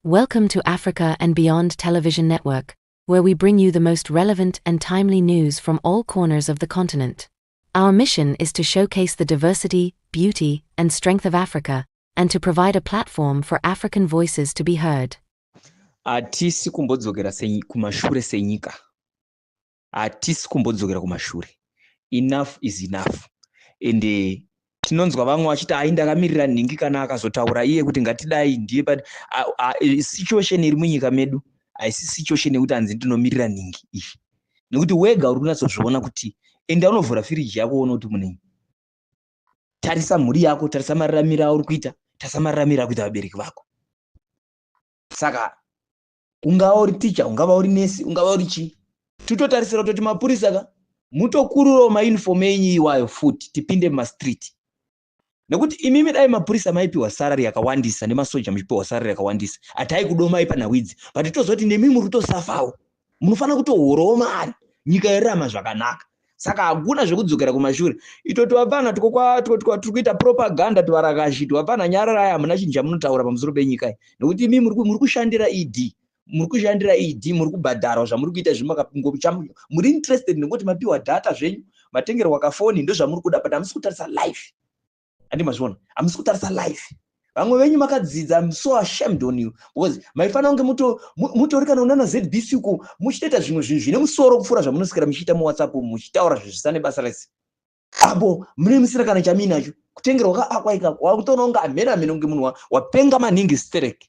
Welcome to Africa and Beyond Television Network, where we bring you the most relevant and timely news from all corners of the continent. Our mission is to showcase the diversity, beauty, and strength of Africa, and to provide a platform for African voices to be heard. Hatisi kumbodzokera kumashure senyika. Hatisi kumbodzokera kumashure. Enough is enough. Ende tinonzwa vamwe vachiti, "Hai, ndakamirira nhingi, kana akazotaura iye kuti ngatidai ndiye." But situation iri munyika medu haisi situation yekuti hanzi ndinomirira nhingi iyi, nekuti wega uri kunyatsozviona kuti, enda unovhura firiji yako uone kuti munei. Tarisa mhuri yako, tarisa mararamiro auri kuita, tarisa mararamiro akuita vabereki vako. Saka ungava uri ticha, ungava uri nesi, ungava uri chii, titotarisira kutoti mapurisa ka mutokururawo mauniform enyu iwayo futi, tipinde mumastreet, nekuti imimi dai mapurisa maipiwa salary yakawandisa nemasoja muchipiwa salary yakawandisa, hatai kudomai panhau idzi. But tozoti nemi muri kutosafawo, munofanira kutohorawo mari, nyika yorarama zvakanaka. Saka hakuna zvekudzokera kumashure. Itoti vapfana tiri kuita propaganda, tivarakashi, tivapfana, nyararai, hamuna chinhu chamunotaura pamusoro penyika iyi, nekuti imi muri kushandira ED, muri kushandira ED, muri kubhadharwa. Zvamuri kuita muri interested nekuti mapiwa data zvenyu, matengerwa kafoni, ndozvamuri kuda, but hamusi kutarisa life. Handi mazviona? Hamusi kutarisa life. Vamwe venyu makadzidza, I'm so ashamed on you, because maifanira kunge mutori kana unana ZBC uko, muchitoita zvimwe zvinhu zvine musoro kupfuura zvamunoswera muchiita muWhatsApp, muchitaura zvinhu zvisina nebasa rese. Apo mune musina kana chaminacho, kutengerwa kaakwa ikako, wakutoona kunge hamene hamene, kunge munhu wapenga maningi sterek.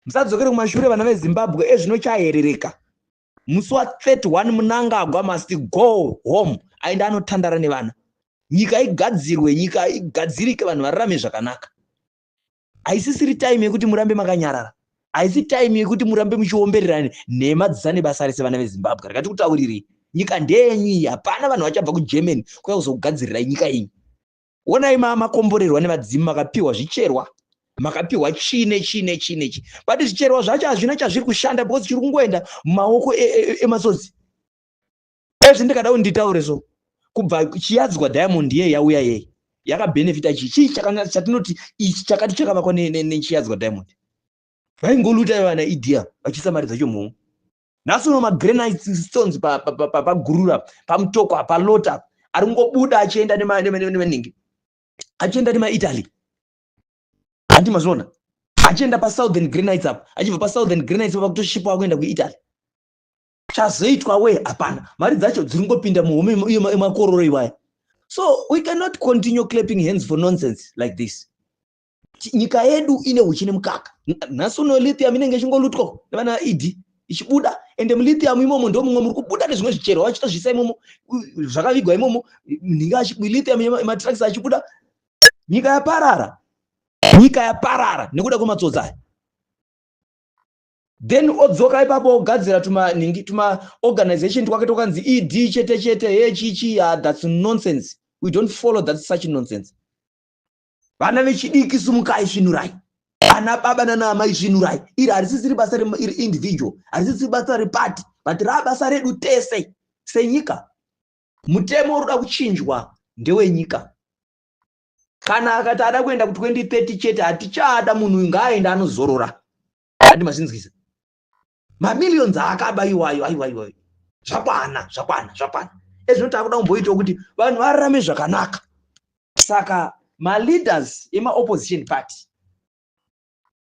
Musadzokere kumashure, vana veZimbabwe. Ezvino chaherereka musi wa31, Mnangagwa must go home, aenda anotandara nevana. Nyika igadzirwe, nyika igadzirike, vanhu vararame zvakanaka. Haisisiri time yekuti murambe makanyarara. Haisi time yekuti murambe muchiomberera nhema dzisane basa rese. Vana veZimbabwe, rakati kutaurirei, nyika ndeyenyu iyi. Hapana vanhu vachabva kuGermany kuya kuzokugadzirirai nyika iyi. Onai, makomborerwa nevadzimu, makapiwa zvicherwa, makapiwa chii nechii nechii nechi, but zvicherwa zvacho hazvina chazviri kushanda, because chiri kungoenda mumaoko ematsotsi ezvi. Ndikada kuti nditaure so, kubva Chiadzwa diamond yei yauya, yei yakabhenefita chii? Chii chatinoti ichi chakati chakavakwa neChiadzwa diamond? Vaingoluta vana idia vachiisa mari dzacho muhomwe. Nhasi uno magranite stones pagurura, paMutoko, palota, ari kungobuda achienda nemanhingi, achienda nemaItaly. Handi mazviona? Achienda paSouthern Granites apo, achibva paSouthern Granites pakutoshipa kuenda kuItaly. Chazoitwa we? Hapana. Mari dzacho dziri ngopinda muhomwe yemakororo iwaya. So we cannot continue clapping hands for nonsense like this. Nyika yedu ine uchi nemukaka. Nhasi uno lithium inenge ichingolutwa nevana ED ichibuda. Ende mulithium imomo ndo mumwe muri kubuda nezvimwe zvicherwa, vachitozvisa imomo, zvakavigwa imomo, nhinga lithium, matrucks achibuda. Nyika yaparara, nyika yaparara nekuda kwematsotsi aya. Then odzoka ipapo, ogadzira tumanhingi, tumaorganization twake twakanzi ED chete chete, he chichi. That's nonsense. We don't follow that such nonsense. Vana vechidiki, sumukai, svinurai. Ana baba nana amai, svinurai. Iri harisisiri basa iri individual, harisisiri basa reparty, but raabasa redu tese senyika. Mutemo uri kuda kuchinjwa ndewenyika. Kana akati ada kuenda ku2030 chete, hatichada munhu uyu, ngaaende anozorora. Handi mazvinzwisa? Mamillions aakaba iwayo, aiwa iwayo, zvakwana, zvakwana, zvakwana. Ezvino takuda kumboitawo kuti vanhu vararame zvakanaka. Saka maleaders emaopposition party,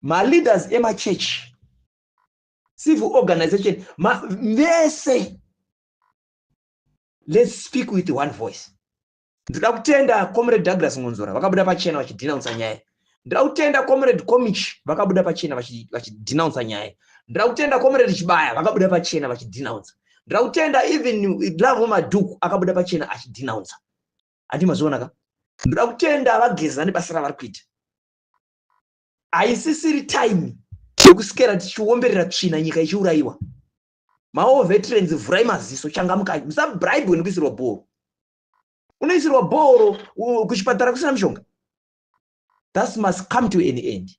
maleaders emachechi, civil organization vese, let's speak with one voice. Ndoda kutenda Comrade Douglas Ngonzora, vakabuda pachena vachidhinaunsa nyaya. Ndoda kutenda Comrade Comich, vakabuda pachena vachidhinaunsa nyaya. Ndoda kutenda Comrade Chibaya, vakabuda pachena vachidhinaunsa. Ndoda kutenda even Lavo Madhuku, akabuda pachena achidhinaunsa. Handi mazviona ka? Ndoda kutenda VaGeza nebasa ravari kuita. Haisisiri time yekusikera tichiomberera tsvina, nyika ichiurayiwa. Mawar veterans, vhurai maziso, changamukai, musabribwe nekuisirwa bhoro. Unoisirwa bhoro kuchipatara kusina mishonga. That must come to an end.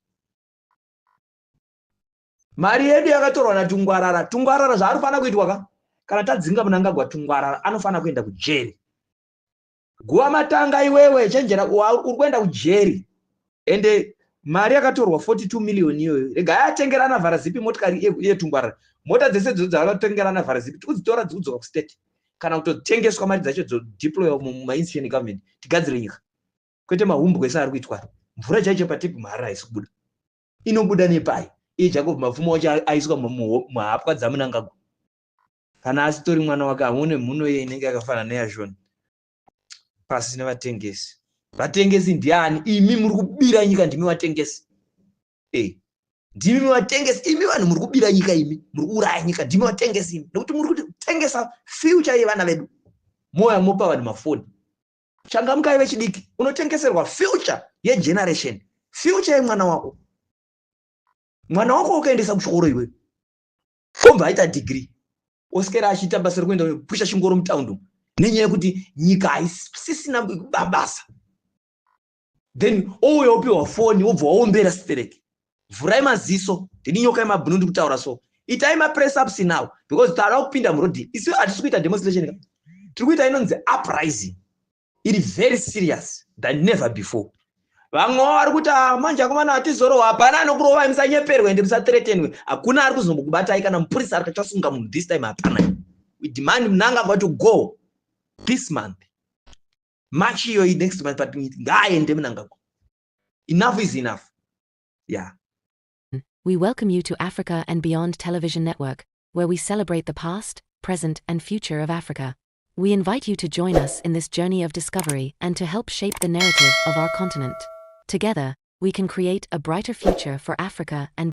Mari yedu yakatorwa naTungwarara. Tungwarara zvaari fanira kuitwa ka, kana tadzinga Mnangagwa, Tungwarara anofanira kuenda kujeri. Guva matanga, iwewe chenjera, uri kuenda kujeri. Ende Mari yakatorwa 42 million iyoyo, regai atengera ana Vharazipi motikari yetungwarara. Mota dzese dzo dzakatengera ana Vharazipi tikudzitora, dzikudzoka kustate kana kutotengeswa, mari dzacho dzodeploywa mumainstitution egovernment, tigadzire nyika, kwete mahumbwe ese ari kuitwa. Mvura chaicho patepi muHarare haisi kubuda, inobuda nepai? Iye Jacob Mapfumo wacho aiswa muhapwa dzaMunangagwa. Kana asitori mwana wake, hamuone mhuno iye inenge yakafanana neyashona. Pasi nevatengesi! Vatengesi ndiani? Imi muri kubira nyika, ndimi vatengesi. E, ndimi vatengesi imi. Vanhu muri kubira nyika, imi muri kuuraya nyika, ndimi vatengesi imi, nekuti muri kutengesa future yevana vedu. Moya mopa vanhu mafoni. Changamukai vechidiki. Unotengeserwa future yegeneration, future yemwana wako. Mwana wako ukaendesa kuchikoro iwewe, obva aita degree, osikera achiita basa rekuenda kupusha chingoro mutaundi nenyaya yekuti nyika haisisina basa, then ouya upiwa foni, wobva waombera sitereki. Vhurai maziso. Ndini Nyoka yemabhunu, ndi kutaura. So itai mapress ups now, because tada kupinda murodhi. Isu hatisi kuita demonstration, tiri kuita inonzi uprising, iri very serious than never before. Vamwewo vari kuti, ah, manje akomana hatizorohwa. Hapana anokurovai, musanyeperwe ende musathreatenwe. Hakuna ari kuzombokubatai. Kana mupurisa ari kachasunga munhu this time, hapana. We demand Mnangagwa to go this month, March iyoyi, next month, but ngaaende Mnangagwa. Enough is enough, yeah. We welcome you to Africa and Beyond Television Network, where we celebrate the past, present, and future of Africa. We invite you to join us in this journey of discovery and to help shape the narrative of our continent. Together, we can create a brighter future for Africa and